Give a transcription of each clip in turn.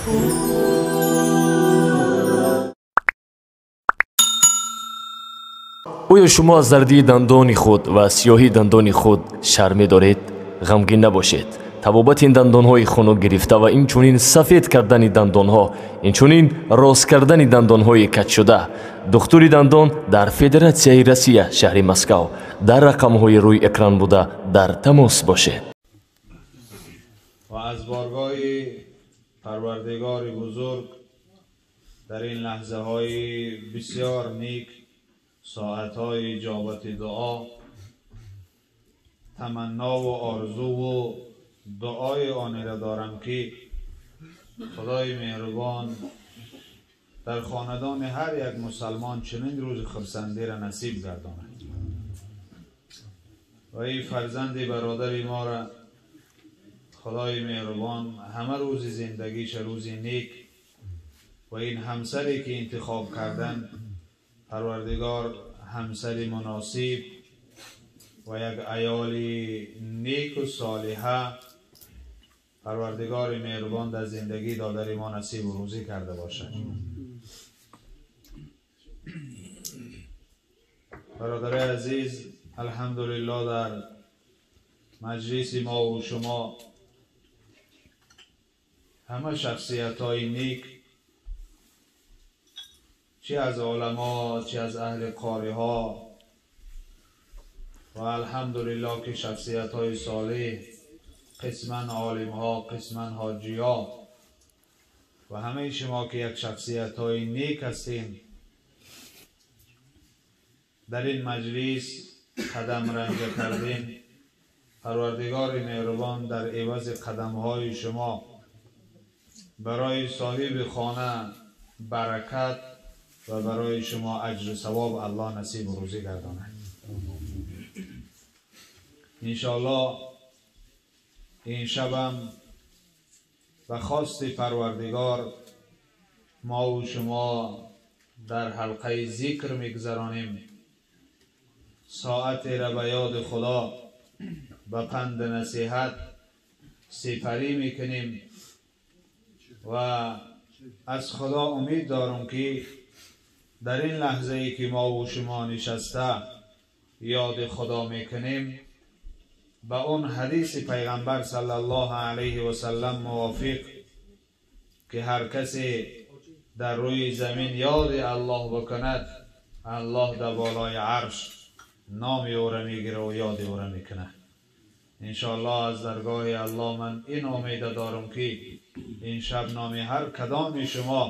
Оё шумо аз зардии дандони худ ва сиёҳии дандони худ шарм медоред? Ғамгин набошед. Табобати ин дандонҳои хунук гирифта ва инчунин сафед кардани дандонҳо, инчунин рост кардани дандонҳои каҷшуда. Духтури дандон дар Федератсияи Россия, шаҳри Москав. Дар рақамҳои рӯи экран буда дар тамос бошед. Ва аз боргоҳи Парвардигори бузург дар ин лаҳзаҳои бисёр нек, соатҳои иҷобати дуо, таманно ва орзуву дуои онеро дорам, ки Худои меҳрубон дар хонадони ҳар як мусалмон чунин рӯзи хурсандиро насиб гардонад ва ин фарзанди бародари моро Худои меҳрубон ҳама рӯзи зиндагиша рӯзи нек ва ин ҳамсаре ки интихоб кардан, Парвардигор ҳамсари муносиб ва як аёли неку солиҳа Парвардигори меҳрубон дар зиндагӣ додари мо насибу рӯзӣ карда бошад. Бародари азиз, алҳамдулиллоҳ, дар маҷлиси мо ва шумо ҳама шахсиятҳои нек, чӣ аз уламо, чӣ аз аҳли қориҳо, ва алҳамдулиллоҳ ки шахсиятҳои солеҳ, қисман олимҳо, қисман ҳоҷиҳо ва ҳамаи шумо ки як шахсиятҳои нек ҳастем, дар ин маҷлис қадам ранҷа кардем. Парвардигори меҳрубон дар ивази қадамҳои шумо барои соҳиби хона баракат ва барои шумо аҷру савоб Аллоҳ насибу рӯзӣ гардонад. Иншоаллоҳ ин шабам ба хости Парвардигор мо ва шумо дар ҳалқаи зикр мегузаронем. Соатеро ба ёди Худо, ба панди насиҳат сипарӣ мекунем ва аз Худо умед дорам, ки дар ин лаҳзае ки мо ва шумо нишаста ёди Худо мекунем, ба он ҳадиси пайғамбар саллаллоҳу алайҳи васаллам мувофиқ, ки ҳар касе дар рӯи замин ёди Аллоҳ бикунад, Аллоҳ дар болои арш номи ӯро мегирад ва ёди ӯро мекунад. Иншоаллоҳ аз даргоҳи Аллоҳ ман ин умеда дорам, ки ин шаб номи ҳар кадоми шумо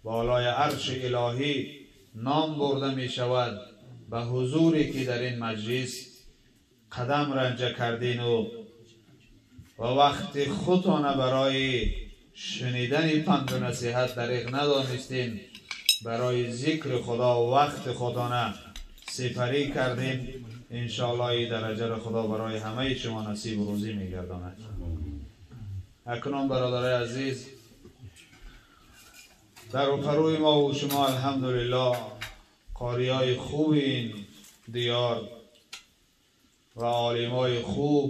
болои арши илоҳӣ ном бурда мешавад ба ҳузуре ки дар ин маҷлис қадам ранҷа кардину ва вақти худтона барои шунидани панду насиҳат дариқ надонистем, барои зикри Худо вақти худтона сипарӣ кардем. Иншоаллоҳ ин дараҷаро Худо барои ҳамаи шумо насибу рӯзӣ мегардонад. Акнун бародарои азиз, дар рӯпарӯи мо ва шумо алҳамдулиллоҳ қориҳои хуби ин диёр ва олимои хуб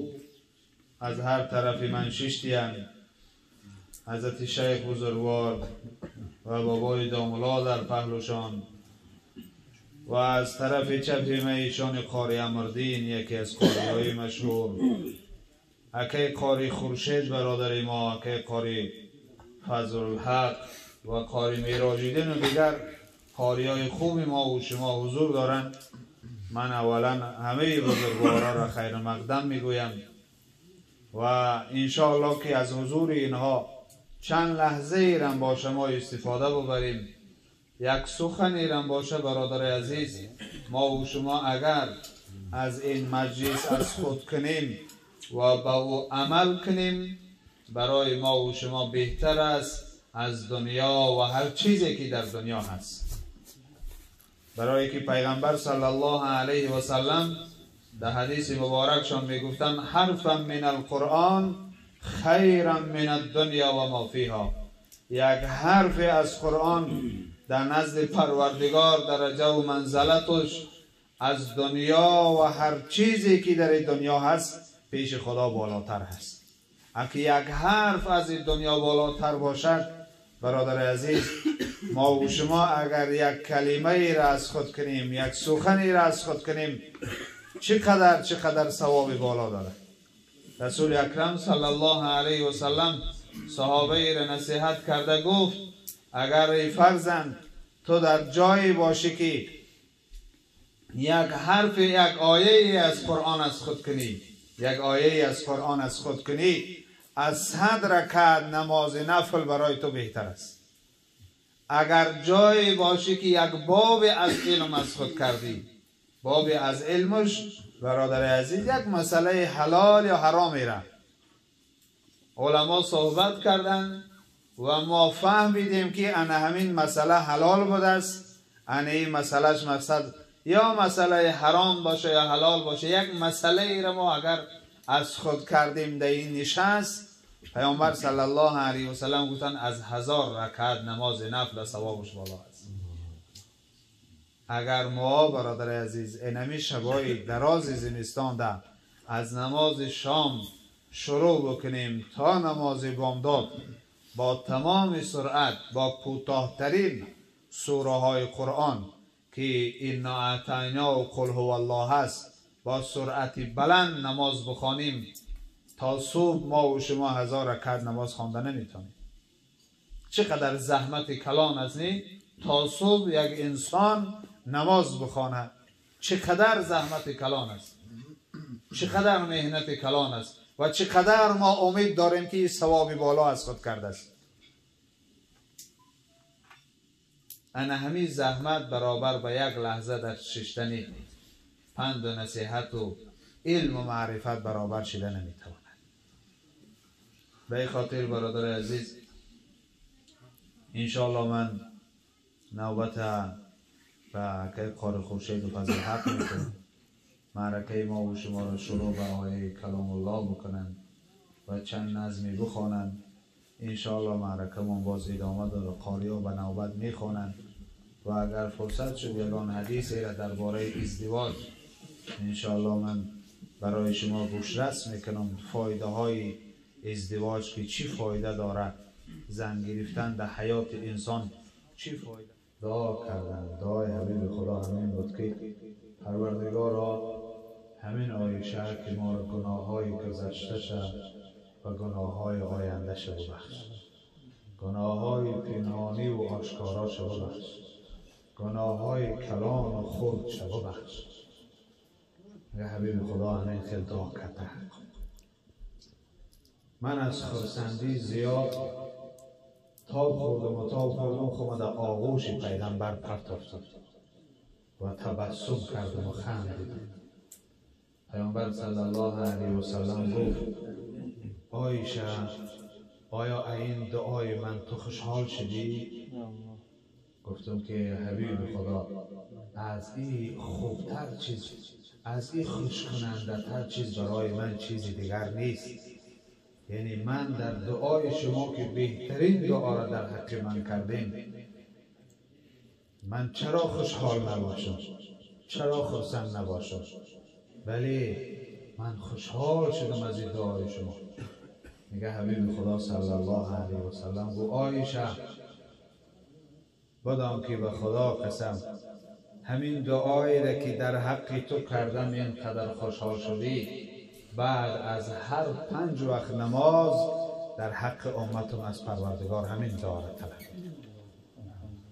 аз ҳар тарафи ман шиштиянд. ҳазрати шайх бузургвор ва бобои домулло дар паҳлӯшон ва аз тарафи чапи ман эшони қори Амрдин, яке аз қориҳои машҳур, акаи қори Хуршед бародари мо, акаи қори Фазлулҳақ ва қори Мероҷиддин ва дигар қориҳои хуби мо ва шумо ҳузур доранд. Ман аввалан ҳамаи бузургворро хайр мақдам мегӯям ва иншоаллоҳ ки аз ҳузури инҳо чанд лаҳзаерам бо шумо истифода бубарем, як суханерам боша. Бародари азиз, мо ва шумо агар аз ин маҷлис аз худ кунем ва ба ӯ амал кунем, барои мо ва шумо беҳтар аст аз дунё ва ҳар чизе ки дар дунё ҳаст. Барое ки пайғамбар саллаллоҳу алайҳи васаллам дар ҳадиси муборакшон мегуфтанд: ҳарфан мин алқуръон хайран мин аддунё ва мо фиҳо. Як ҳарфе аз Қуръон дар назди Парвардигор дараҷаву манзалаташ аз дунё ва ҳар чизе ки дар ин дунё ҳаст пеши Худо болотар ҳаст. Аки як ҳарф аз ин дунё болотар бошад, برادر عزیز، ما و شما اگر یک کلمه ای را از خود کنیم، یک سخنی را از خود کنیم، چقدر ثواب بالا داره. رسول اکرم صلی الله علیه و سلم صحابه ای را نصیحت کرده گفت اگر ای فرزند تو در جایی باشی که یک حرف، یک آیه ای از قرآن از خود کنی، یک آیه ای از قرآن از خود کنی، از 100 رکعت نماز نفل برای تو بهتر است. اگر جایی باشی که یک باب از علم از خود کردی، باب از علمش برادر عزیز یک مسئله حلال یا حرام را علما صحبت کردن و ما فهمیدیم که انا همین مسئله حلال بوده است، انا این مسئلهش مقصد یا مسئله حرام باشه یا حلال باشه، یک مسئله ای را ما اگر از خود کردیم در این نشست، پیامبر صلی الله علیه و سلم گفتن از 1000 رکعت نماز نفل ثوابش بالا است. اگر ما برادر عزیز اینمی شبای دراز زمستان ده از نماز شام شروع بکنیم تا نماز بامداد با تمام سرعت، با کوتاهترین سوره های قرآن که انا اعطینا و قل هو الله هست، با سرعت بلند نماز بخوانیم تا صبح ما و شما 1000 رکعت نماز خوانده نمیتونیم. چقدر زحمت کلان است نی؟ تا صبح یک انسان نماز بخوانه چقدر زحمت کلان است، چقدر مهنت کلان است و چقدر ما امید داریم که ثواب بالا از خود کرده است. انا همین زحمت برابر به یک لحظه در ششتن پند و نصیحت و علم و معرفت برابر شده نمیتواند. به این خاطر برادر عزیز انشاءالله من نوبت به که قاری خورشید و فضل حق میکنم، معرکه ما و شما را شروع به آیه کلام الله بکنند و چند نظمی بخوانند. انشاءالله معرکه ما باز ادامه داره، قاری ها به نوبت میخوانند و اگر فرصت شد یگان حدیثی را درباره ازدواج انشاءالله من برای شما گوشرس میکنم، فایده های ازدواج که چی فایده داره، زن گرفتن در حیات انسان چی فایده. دعا کردن، دعای حبیب خدا همین بود که پروردگارا همین عایشه که ما را گناه های گذشته شد و گناه های آینده شد ببخش، گناه های پنهانی و آشکارا شد ببخش، گناه های کلان و خرد شد ببخش. حبیب خدا همین خیلی دعا کرده. من از خرسندی زیاد تاب خوردم و تاب خوردم، خود در آغوش پیغمبر پرتافتم و تبسم کردم و خندیدم. پیامبر صلی الله علیه و سلم گفت عایشه آیا این دعای من تو خوشحال شدی؟ گفتم که حبیب خدا از این خوبتر چیز، از این خوش کننده تر چیز برای من چیزی دیگر نیست. یعنی من در دعای شما که بهترین دعا را در حق من کردین، من چرا خوشحال نباشم، چرا خرسند نباشم؟ ولی من خوشحال شدم از این دعای شما. میگه حبیب خدا صلی الله علیه و سلم گفت عایشه بدان که به خدا قسم همین دعایی را که در حق تو کردم اینقدر خوشحال شدی، بعد از هر 5 وقت نماز در حق امتم از پروردگار همین دعا را طلب.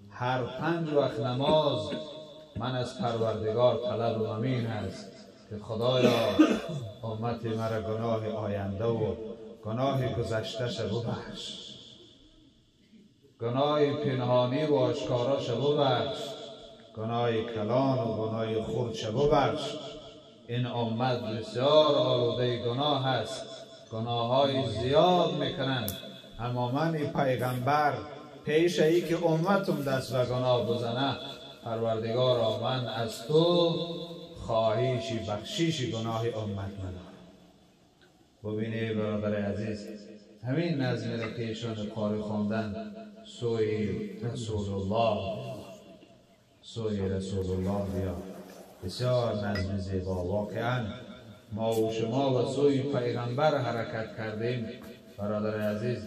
هر 5 وقت نماز من از پروردگار طلب امین است که خدایا امت مرا گناه آینده و گناه گذشته شو ببخش، گناه پنهانی و آشکارا شو ببخش، گناه کلان و گناه خرد شو ببخش. این امت بسیار آلوده گناه است، گناه های زیاد میکنند، اما من پیغمبر پیش ای که امتم دست به گناه بزنه، پروردگارا من از تو خواهیشی بخشیش گناه امت ندارم. ببینی برادر عزیز، همین نظمی را که ایشان قاری خواندن سوی رسول الله، سوی رسول الله بیا، بسیار نظم زیبا. واقعا ما و شما و سوی پیغمبر حرکت کردیم برادر عزیز.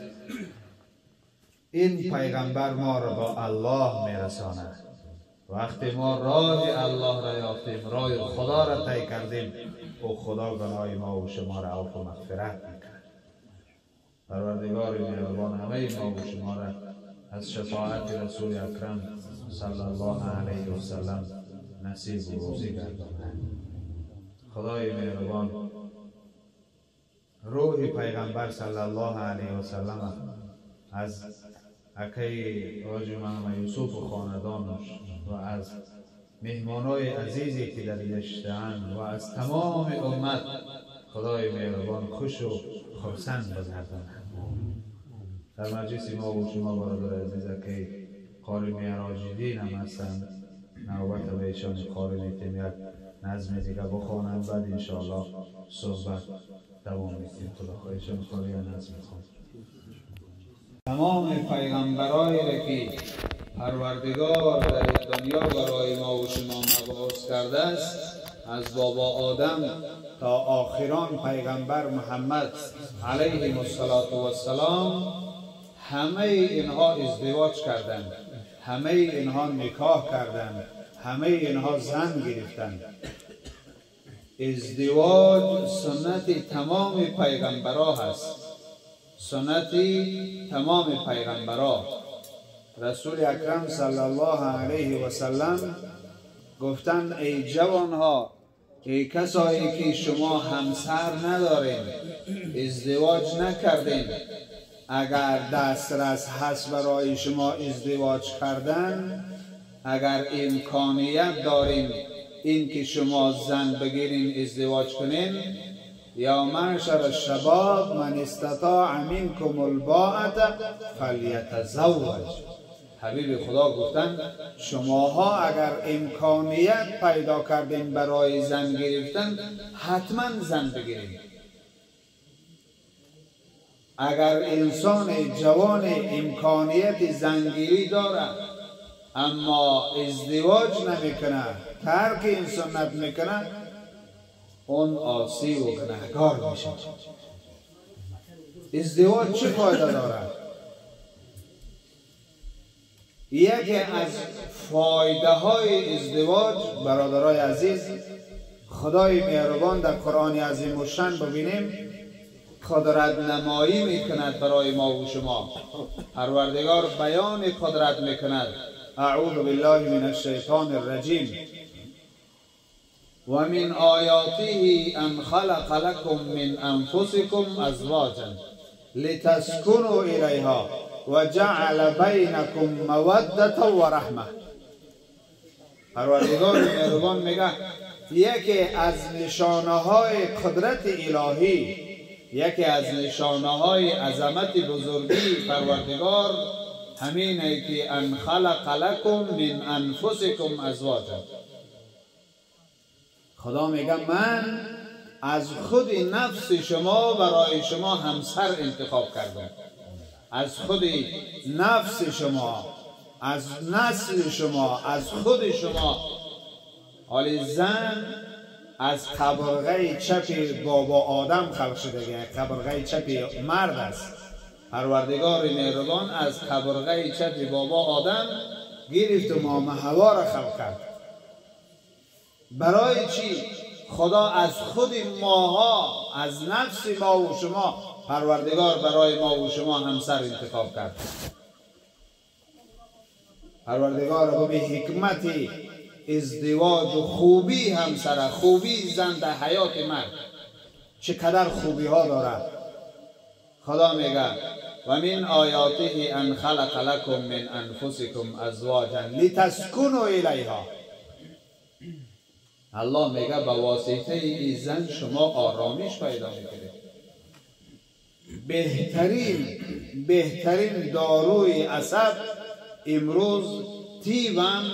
این پیغمبر ما را با الله میرساند. وقتی ما راه الله را یافتیم، راه خدا را طی کردیم، او خدا گناه ما و شما را عفو و مغفرت میکند. پروردگار مهربان همه ما و شما را از شفاعت رسول اکرم صلی الله علیه و سلم نصیب و روزی گرداند. خدای مهربان روح پیغمبر صلی الله علیه و سلم از اکی حاج محمد یوسف و خاندانش و از مهمانای عزیزی که در اینجا و از تمام امت خدای مهربان خوش و خرسند بگرداند. در مجلس ما و شما برادر عزیز که قاری معراج دین هم هستند، نوبت به ایشان قاری میتیم یک نظم دیگه بخوانند، بعد انشاءالله صحبت دوام میتیم. خدا خواهشان قاری نظم بخوانند. تمام پیغمبرایی را که پروردگار در دنیا برای ما و شما مبعوث کرده است، از بابا آدم تا آخران پیغمبر محمد علیه الصلاة والسلام، همه اینها ازدواج کردند، همه اینها نکاح کردند، همه اینها زن گرفتند. ازدواج سنت تمام پیغمبرها هست، سنت تمام پیغمبرها. رسول اکرم صلی الله علیه و سلم گفتند ای جوانها، ای کسایی که شما همسر ندارین، ازدواج نکردین، اگر دسترس هست برای شما ازدواج کردن، اگر امکانیت دارین این که شما زن بگیرین ازدواج کنین، یا معشر الشباب من استطاع منکم الباءة فلیتزوج. حبیب خدا گفتن شماها اگر امکانیت پیدا کردین برای زن گرفتن، حتما زن بگیرین. اگر انسان جوان امکانیت زنگیری داره اما ازدواج نمیکنه، ترک این سنت میکنه، اون عاصی و گناهکار میشه. ازدواج چه فایده داره؟ یکی از فایده های ازدواج برادرای عزیز، خدای مهربان در قرآن عظیم الشان ببینیم قدرت نمایی میکند برای ما و شما. پروردگار بیان قدرت میکند. اعوذ بالله من الشیطان الرجیم. و من آیاته ان خلق لكم من انفسکم ازواجا لتسکنوا الیها و جعل بینکم موده و رحمه. پروردگار مهربان میگه یکی از نشانه های قدرت الهی، یکی از نشانه های عظمت بزرگی پروردگار همینه که ان خلق لکم من انفسکم ازواجا. خدا میگه من از خود نفس شما برای شما همسر انتخاب کردم، از خود نفس شما، از نسل شما، از خود شما. حالی زن از قبرغه چپ بابا آدم خلق شده، قبرغه چپ مرد است. پروردگار مهربان از قبرغه چپ بابا آدم گرفت و مام حوا را خلق کرد. برای چی؟ خدا از خود ماها، از نفس ما و شما، پروردگار برای ما و شما همسر انتخاب کرد. پروردگار به حکمت ازدواج و خوبی همسر، خوبی زن در حیات مرد چقدر خوبی ها دارد. خدا میگه و من آیاته ان خلق لکم من انفسکم ازواجا لتسکنوا الیها. الله میگه به واسطه این زن شما آرامش پیدا میکنید. بهترین داروی عصب امروز تیبم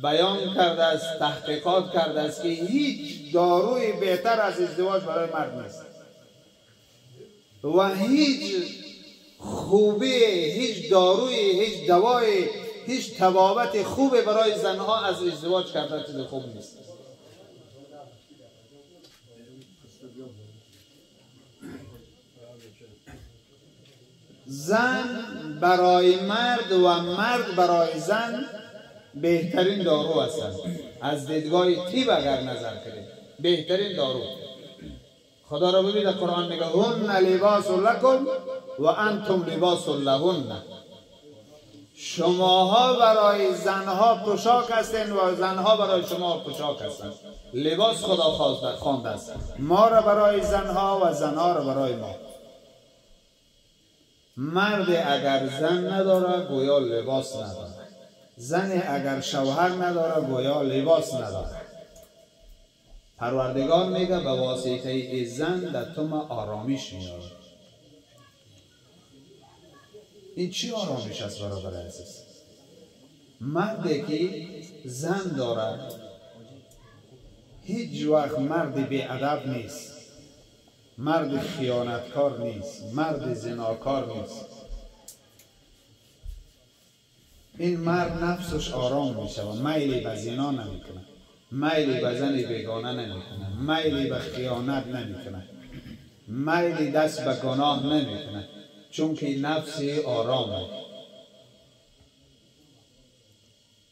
بیان کرده است، تحقیقات کرده است که هیچ داروی بهتر از ازدواج برای مرد نیست و هیچ خوبی، هیچ داروی، هیچ دوای، هیچ طبابت خوب برای زنها از ازدواج کردن چیز خوب نیست. زن برای مرد و مرد برای زن بهترین دارو هستند. از دیدگاه طب اگر نظر کنید بهترین دارو. خدا را ببینید قرآن میگه هن لباس لکم و انتم لباس لهن. شماها برای زنها پوشاک هستند و زنها برای شما پوشاک هستند. لباس خدا خوانده است، ما را برای زنها و زنها را برای ما. مرد اگر زن نداره گویا لباس نداره، زن اگر شوهر نداره گویا لباس نداره. پروردگار میگه به واسطه ای زن در تو ما آرامش میاره. این چی آرامش است برادر عزیز؟ مردی که زن داره هیچ وقت مرد بی ادب نیست، مرد خیانتکار نیست، مرد زناکار نیست. این مرد نفسش آرام میشه و میلی به زنا نمیکنه، میلی به زن بیگانه نمیکنه، میلی به خیانت نمیکنه، میلی دست به گناه نمیکنه، چون که نفسی آرامه.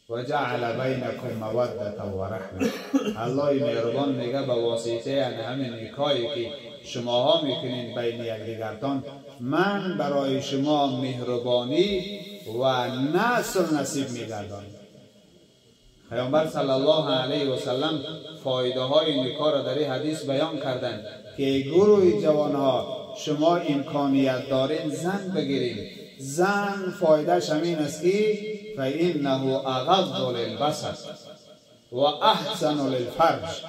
و جعل بینکم مودة و رحمه. الله مهربان میگه به واسطه همین نکاحی که شماها میکنین بین یکدیگرتان، من برای شما مهربانی و نسل نصیب میگردانم. پیامبر صلی الله علیه و سلم فایده های نکاح را در این حدیث بیان کردند که گروه جوانها شما امکانیت دارین زن بگیرین. زن فایدهش همین است که فإنه اغض للبصر و احسن للفرج.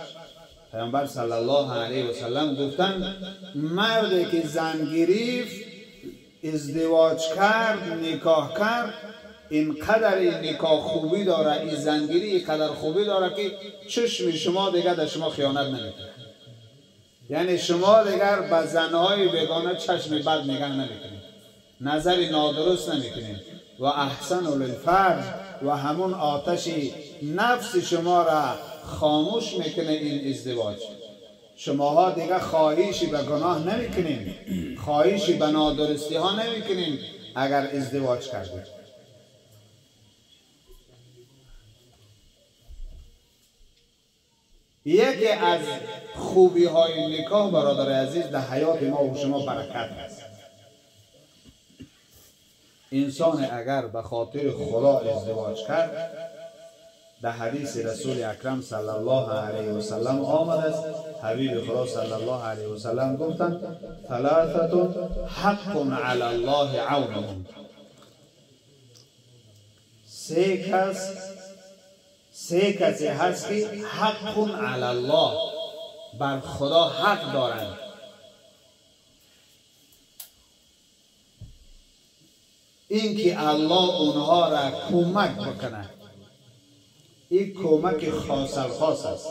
پیامبر صلی الله علیه و سلم گفتند مردی که زن گرفت، ازدواج کرد، نکاح کرد، اینقدر این نکاح خوبی داره، این زنگیری اینقدر خوبی داره که چشم شما دیگر در شما خیانت نمیکنه. یعنی شما دیگر به زنهای بیگانه چشم بد نگاه نمیکنید، نظر نادرست نمیکنید. و احسن للفرج، و همون آتش نفس شما را خاموش میکنه این ازدواج. شماها دیگه خواهشی به گناه نمیکنین، خواهشی به نادرستی ها نمیکنین اگر ازدواج کردید. یکی از خوبی های نکاح برادر عزیز در حیات ما و شما برکت است. انسان اگر به خاطر خدا ازدواج کرد، در حدیث رسول اکرم صلی الله علیه و سلم آمده است، حبیب خدا صلی الله علیه و سلم گفتند ثلاثة حق علی الله عونهم. سه کسی هست که حق علی الله، بر خدا حق دارند. اینکه الله اونها را کمک بکنه، این کمک خاص الخاص است،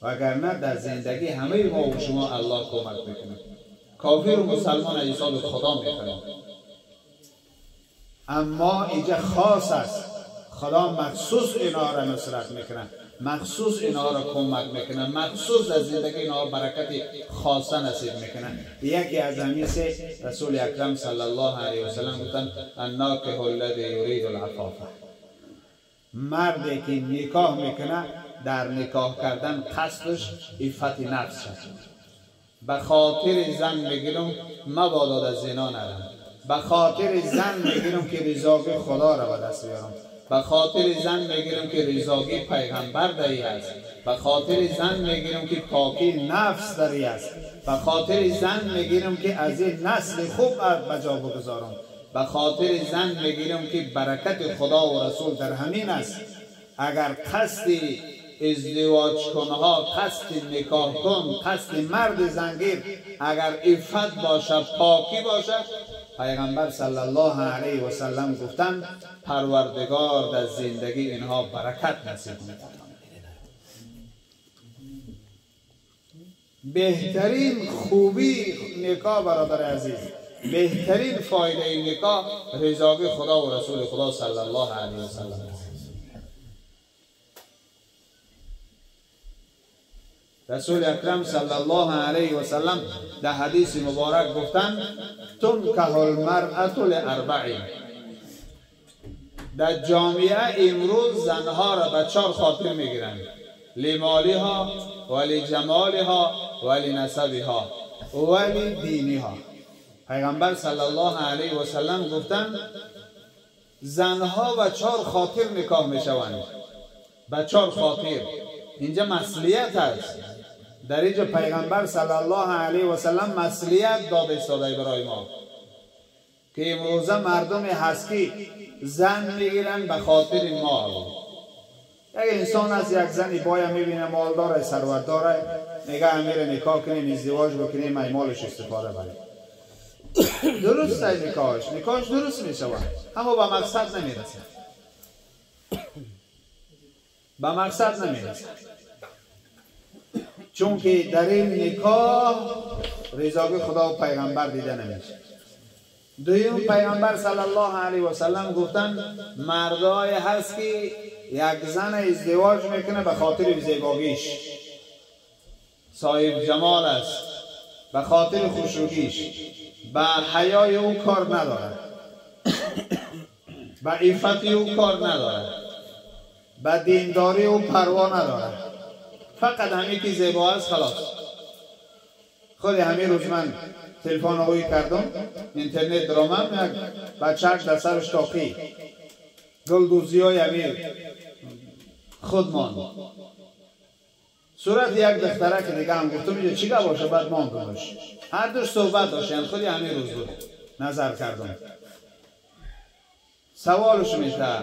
وگرنه در زندگی همه ما و شما الله کمک میکنه. کافر و مسلمان حساب خدا میکنه، اما اینجا خاص است، خدا مخصوص اینها را نصرت میکنه، مخصوص اینها را کمک میکنه، مخصوص از زندگی اینها برکت خاصه نصیب میکنه. یکی از همین سه رسول اکرم صلی الله علیه و سلم گفتند الناکح الذی یرید العفاف. مردی که نکاح میکنه، در نکاح کردن قصدش عفت نفس شد. به خاطر زن میگیرم مبادا در زنا نرم، به خاطر زن میگیرم که رضای خدا را به دست بیارم، به خاطر زن میگیرم که رضاگی پیغمبر دری است، به خاطر زن میگیرم که پاکی نفس دری است، به خاطر زن میگیرم که از این نسل خوب به جا بگذارم، به خاطر زن میگیرم که برکت خدا و رسول در همین است. اگر قصد ازدواج کنها، قصد نکاح کن، قصد مرد زنگیر اگر عفت باشه، پاکی باشه، پیغمبر صلی الله علیه و سلم گفتند پروردگار در زندگی اینها برکت نصیب می‌کند. بهترین خوبی نکاح برادر عزیز، بهترین فایده نکاح رضای خدا و رسول خدا صلی الله علیه و سلم. رسول اکرم صلی الله علیه و سلم در حدیث مبارک گفتن تنکح المرأة لاربع. در جامعه امروز زنها را به 4 خاطر میگیرند: لمالها و لجمالها و لنسبها و لدینها. پیغمبر صلی الله علیه و سلم گفتند زنها و 4 خاطر نکاح میشوند. به 4 خاطر. اینجا مسئولیت است. در اینجا پیغمبر صلی الله علیه و سلم مسئولیت داده ایستاده برای ما که امروزه مردم هست که زن میگیرن به خاطر مال. یک انسان از یک زنی باید میبینه مال داره، ثروت داره، میگه امیر نکاح کنیم، ازدواج بکنیم، ای مالش استفاده بریم. درست ای نکاحش درست میشود، اما به مقصد نمیرسه. به مقصد نمیرسه، چون که در این نکاح رضای خدا و پیغمبر دیده نمیشه. دویم، پیغمبر صلی الله علیه و سلم گفتن مردای هست که یک زن ازدواج میکنه به خاطر زیباگیش، صاحب جمال است، به خاطر خوشرویش، به حیای او کار نداره، به عفت او کار نداره، به دینداری او پروا نداره، فقط همین که زیبا است خلاص. خود همین روز من تلفن اوی کردم، اینترنت درآمد، یک بچه‌اش در سرش تاقی گلدوزی های امیر خود ماند. صورت یک دختره که دیگه هم گفتم اینجا چی باشه، بعد ماندمش، هر دوش صحبت داشت. خودی همین روز بود نظر کردم، سوالش میته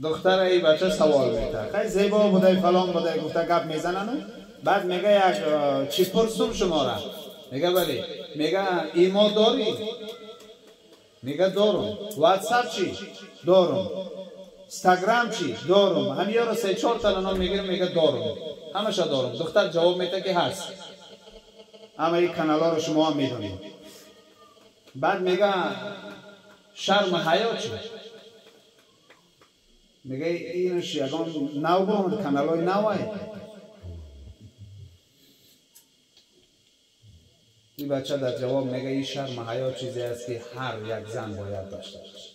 دختر ای بچه، سوال میته خیلی زیبا بوده فلان بوده، گفته گپ میزنن. بعد میگه یک چی پرسم شما را؟ میگه بله. میگه ایما داری؟ میگه دارم. واتساپ چی؟ دارم. اینستاگرام چی؟ دارم. همین رو 3-4 تا نام میگیرم، میگه دارم، همش دارم. دختر جواب میده که هست، اما این کانال ها رو شما هم میدونید. بعد میگه شرم حیا چی؟ میگه اینش یگان نو بود، کانال های نوای. این بچه در جواب میگه این شرم حیا چیزی است که هر یک زن باید داشته باشه.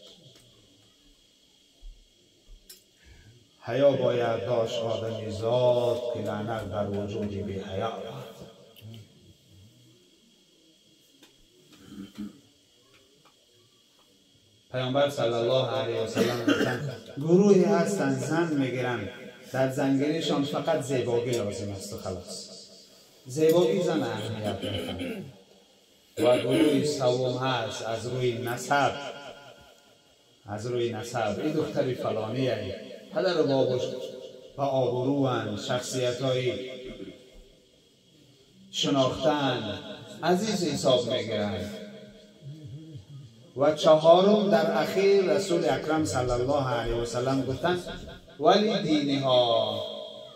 حیا باید داشت آدمی زاد که لعنت بر وجود بی حیا. پیامبر صلی الله علیه و سلم گفتند گروهی هستند زن میگیرن، در زنگیریشان فقط زیبایی لازم است و خلاص. زیبایی زن اهمیت میده. و گروه سوم هست از روی نسب، از روی نسب، این دختری فلانی ای، پدر و باباش با آبروان، شخصیت های شناختن، عزیز حساب میگیرن. و چهارم در اخیر رسول اکرم صلی الله علیه و سلم گفتن ولی دینها،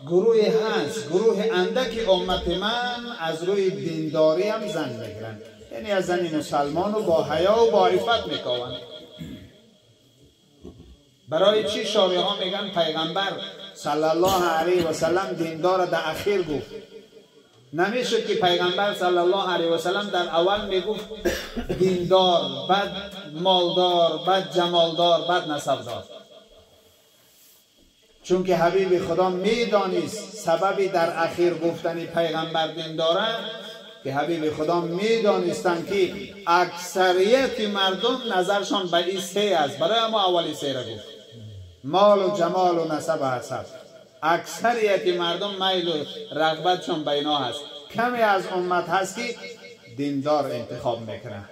گروه هست، گروه اندک امت من از روی دینداری هم زن میگیرن، یعنی از زن مسلمان و با حیا و با عفت میکاوند. برای چی شارع ها میگن پیغمبر صلی الله علیه و سلم دیندار در اخیر گفت؟ نمیشد که پیغمبر صلی الله علیه و سلم در اول میگفت دیندار، بعد مالدار، بعد جمالدار، بعد نسبدار. چون که حبیب خدا میدانست سببی در اخیر گفتن پیغمبر دینداره، که حبیب خدا میدانستند که اکثریت مردم نظرشان به این سه است. برای ما اولی سه را گفت، مال و جمال و نسب و حسب. اکثریت مردم میل و رغبتشان به اینا هست. کمی از امت هست که دیندار انتخاب میکنه،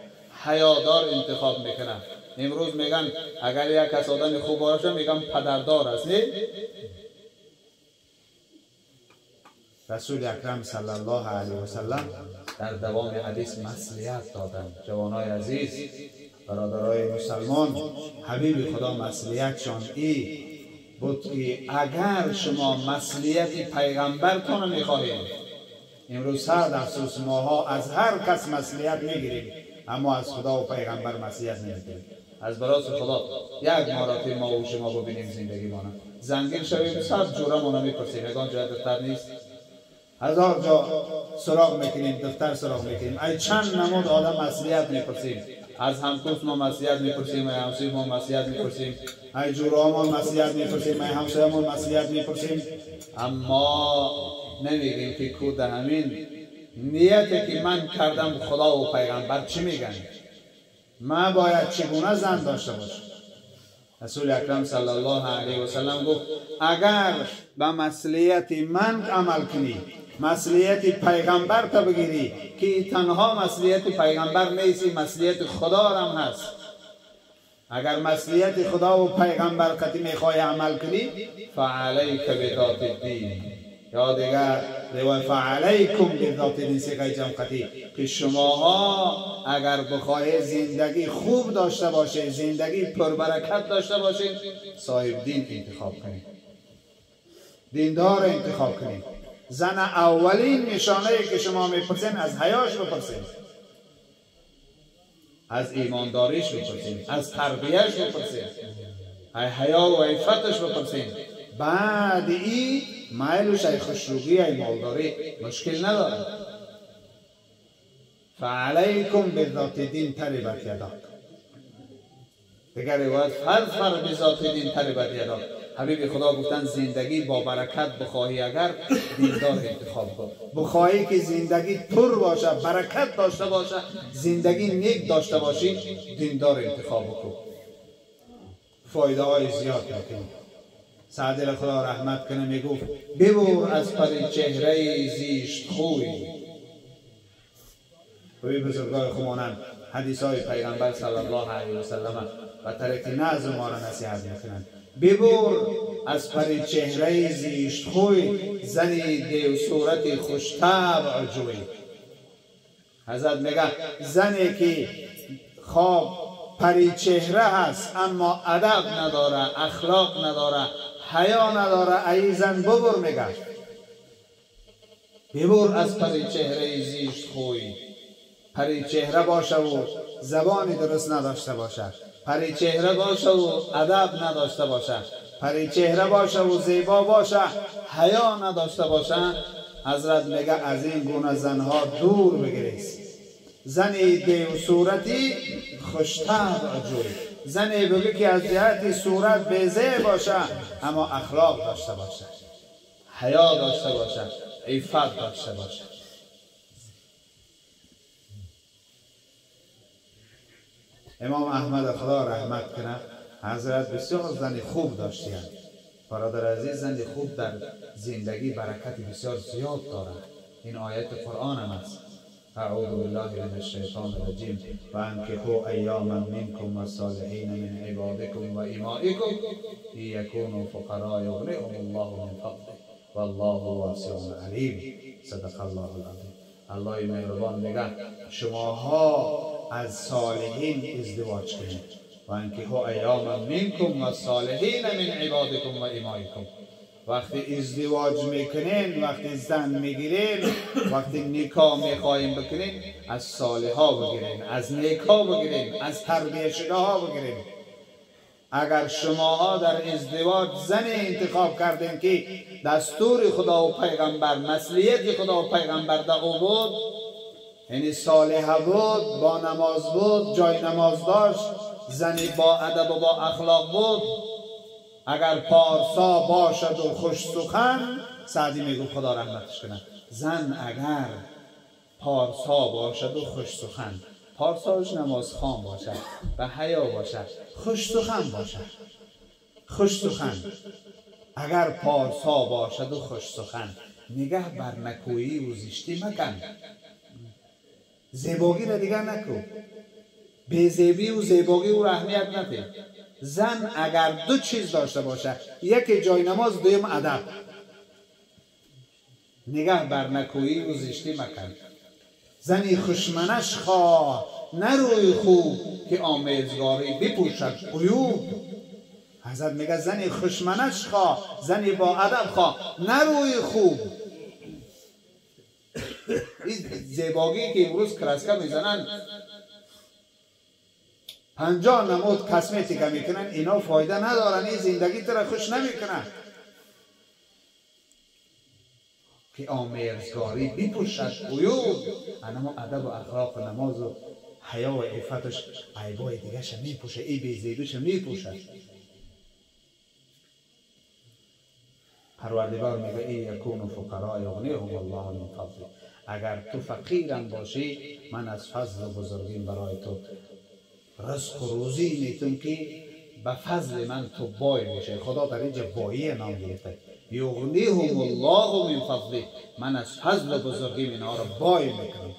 حیادار انتخاب میکنه. امروز میگن اگر یک کس آدم خوب باشه میگن پدردار است، نه؟ رسول اکرم صلی الله علیه و سلم در دوام حدیث مسئولیت دادند. جوانای عزیز، برادرای مسلمان، حبیب خدا مسئولیتشان ای بود که اگر شما مسئولیت پیغمبرتان میخواهید، امروز صد افسوس ماها از هر کس مسئولیت میگیریم اما از خدا و پیغمبر مسئولیت نمیگیریم. از براس خدا یک مراتب ما و شما ببینیم زندگی ما زنگین شویم، صد جوره ما نمیپرسیم، یگان جای دختر نیست، هزار جا سراغ میکنیم، دفتر سراغ میکنیم، ای چند نمود آدم مسئولیت میپرسیم، از همکوس ما مسئولیت میپرسیم، ای همسایه ما مسئولیت میپرسیم، ای جورا مسئولیت میپرسیم، ای همسایه ما مسئولیت میپرسیم، اما نمیگیم که کو ده همین نیت که من کردم خدا و پیغمبر چی میگن، من باید چگونه زن داشته باشم. رسول اکرم صلی الله علیه و سلم گفت اگر به مسئولیت من عمل کنی، مسئولیت پیغمبر تا بگیری که تنها مسئولیت پیغمبر نیست، مسئولیت خدا هم هست. اگر مسئولیت خدا و پیغمبر قطعی میخوای عمل کنی، فعلیک بذات الدین، یا دیگر روایت فعلیکم بذات الدین، صیغه جمع قطعی، که شماها اگر بخواهی زندگی خوب داشته باشه، زندگی پربرکت داشته باشید، صاحب دین انتخاب کنید، دیندار انتخاب کنید. زن اولین نشانه که شما میپرسین از حیاش بپرسین، از ایمانداریش بپرسین، از تربیهش بپرسین، از حیا و عفتش بپرسین. بعد ای میلش، ای خوشروگی، ای مالداری مشکل نداره. فعلیکم بذات دین تربت یداک. دیگر روایت فاظفر بذات دین تربت یداک. حبیب خدا گفتن زندگی با برکت بخواهی اگر دیندار انتخاب کن، بخواهی که زندگی پر باشه، برکت داشته باشه، زندگی نیک داشته باشی، دیندار انتخاب کن. فایده های زیاد میکنی. سعدی خدا رحمت کنه میگفت ببر از پر چهره زیشت خوی. ببین بزرگای خمانند حدیث های پیغمبر صلی الله علیه و سلم و طریق نظم ما را نصیحت میکنند. ببر از پر چهره زیشت خوی، زنی دیو صورت خوش طبع جوی. حضرت میگه زنی که خواب پری چهره هست اما ادب نداره، اخلاق نداره، حیا نداره، ای زن ببر. میگه ببر از پری چهره زیشت خوی. پری چهره باشه و زبانی درست نداشته باشه، پری چهره باشه و ادب نداشته باشه، پری چهره باشه و زیبا باشه، حیا نداشته باشه، حضرت میگه از این گونه زنها دور بگریز. زنی دیو صورتی خوش‌طبع جوی، زنی بگه که از جهت صورت بیزه باشه اما اخلاق داشته باشه، حیا داشته باشه، عفت داشته باشه. امام احمد خدا رحمت کنه، حضرت بسیار زن خوب داشتند. برادر عزیز، زن خوب در زندگی برکت بسیار زیاد داره. این آیت قرآن هم است. اعوذ بالله من الشیطان الرجیم و انکحوا ایاما منکم والصالحین من عبادکم و امائکم ان یکونوا فقراء یغنیهم الله من فضله والله واسع علیم. صدق الله العظیم. الله مهربان میگه شماها از صالحین ازدواج کنید. و انکحوا ایاما منکم والصالحین من عبادکم و امائکم. وقتی ازدواج میکنین، وقتی زن میگیرین، وقتی نکاح میخواهیم بکنین، از صالحا بگیرین، از نیکا بگیرین، از تربیه شده ها بگیرین. اگر شماها در ازدواج زن انتخاب کردین که دستور خدا و پیغمبر، مسئولیت خدا و پیغمبر در او بود، یعنی صالحه بود، با نماز بود، جای نماز داشت، زنی با ادب و با اخلاق بود، اگر پارسا باشد و خوش سخن، سعدی میگو خدا رحمتش کنه، زن اگر پارسا باشد و خوش سخن، پارساش نماز خان باشد و حیا باشد، خوش سخن باشد، خوش سخن، اگر پارسا باشد و خوش سخن، نگه بر نکویی و زشتی مکن، زیباگی را دیگر نکو، به زیبی و زیباگی و اهمیت نده. زن اگر دو چیز داشته باشه، یکی جای نماز، دویم ادب، نگه بر نکویی و زشتی مکن. زنی خوشمنش خواه نه روی خوب، که آمیزگاری بپوشد عیوب. حضرت میگه زنی خوشمنش خواه، زنی با ادب خواه، نه روی خوب. این زیباگی که امروز کرسکه میزنن، 50 نمود کسمتیکا میکنن، اینا فایده ندارن، این زندگی تو را خوش نمیکنن. که آمرزگاری بپوشد عیوب. انما ادب و اخلاق و نماز و حیا و عفتش عیبای دیگه‌ش میپوشه، ای بیزیبیش میپوشه. پروردگار میگه ای یکون فقرا یغنیهم الله من فضله. اگر تو فقیرم باشی من از فضل و بزرگیم برای تو رزق و روزی میتون که به فضل من تو بای میشه. خدا در اینجا بایی نام گرفته، یغنیهم الله من فضله، من از فضل و بزرگیم اینها رو بای میکنم.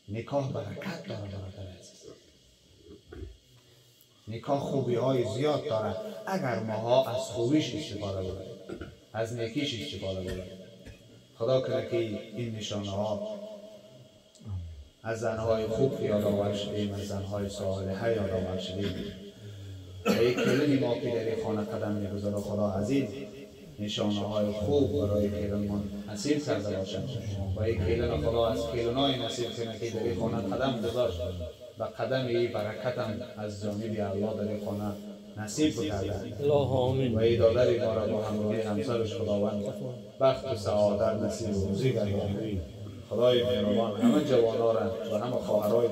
نکاح برکت داره برادر عزیز، نکاح خوبی های زیاد داره اگر ماها از خوبیش استفاده ببریم، از نیکیش استفاده ببریم. خدا کنه که این نشانه ها از زنهای خوب یادآور شدیم، از زنهای صالحه یادآور شدیم. و یک کلینی ما که در این خانه قدم میگذاره خدا از این نشانه های خوب برای کلینمان نصیب کرده باشد. و یک کلین خدا از کلینای نصیب کنه که در این خانه قدم گذاشت و قدم ای برکتم از جانب الله در این خانه نصیب بکرده. و ای دادر ما را با همراهی همسرش خداوند بخت و سعادت نصیب و روزی گرداند. خدای مهربان همه جوانا را و همه خواهرای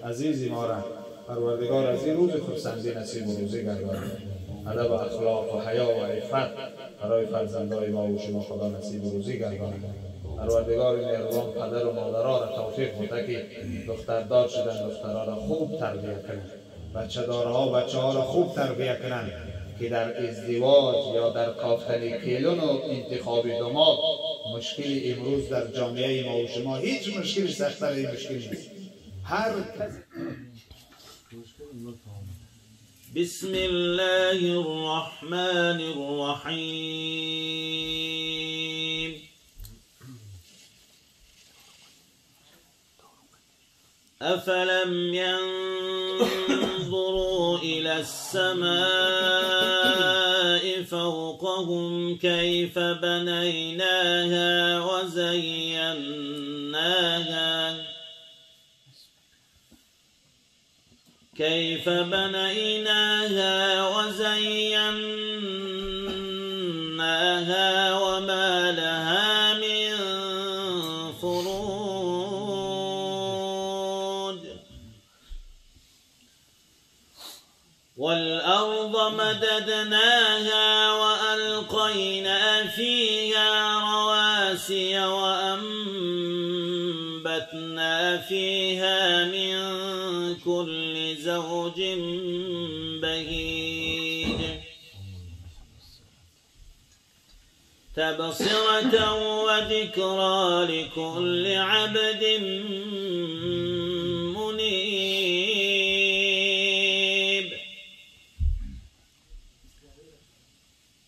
عزیزی ما را پروردگار از این روز خرسندی نصیب و روزی گرداند. ادب و اخلاق و حیا و عفت برای فرزندای ما و شما خدا نصیب و روزی گرداند. پروردگار مهربان پدر و مادرها را توفیق بده که دختردار شدن دخترها را خوب تربیت کنند، بچه دارها بچه ها را خوب تربیت کنند که در ازدواج یا در کافتن کیلون و انتخاب داماد مشکل امروز در جامعه ما و شما هیچ مشکل سخت‌تر این مشکل نیست. هر بسم الله الرحمن الرحیم. أفلم ينظروا إلى السماء فوقهم كيف بنيناها وزيناها كيف بنيناها وزيناها وما لها من فروج. والأرض مددناها وألقينا فيها رواسي وأنبتنا فيها من كل زوج بهيج. تبصرة وذكرى لكل عبد منيب.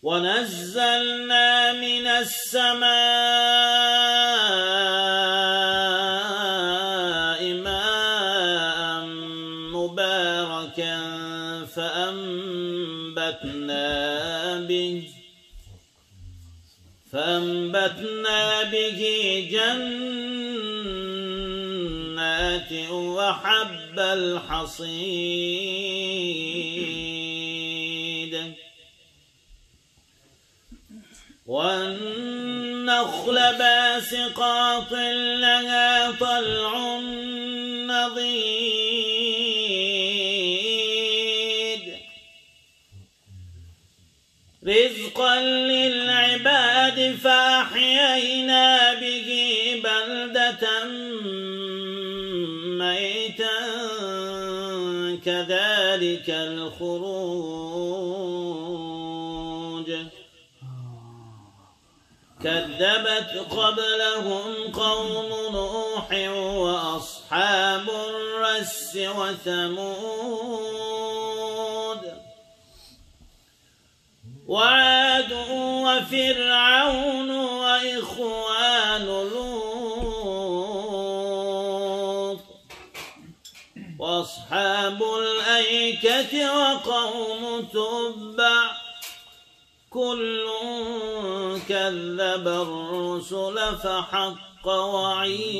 ونزلنا من السماء ماء مباركا فأنبتنا به جنات وحب الحصيد. والنخل باسقات لها طلع نضيد. رزقا للعباد فأحيينا به بلدة ميتا كذلك الخروج. كذبت قبلهم قوم نوح وأصحاب الرس وثمود وعاد وفرعون وإخوان لوط وأصحاب الأيكة وقوم تبع. كل كذب الرسل فحق وعيد.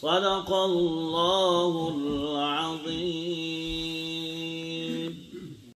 صدق الله العظيم.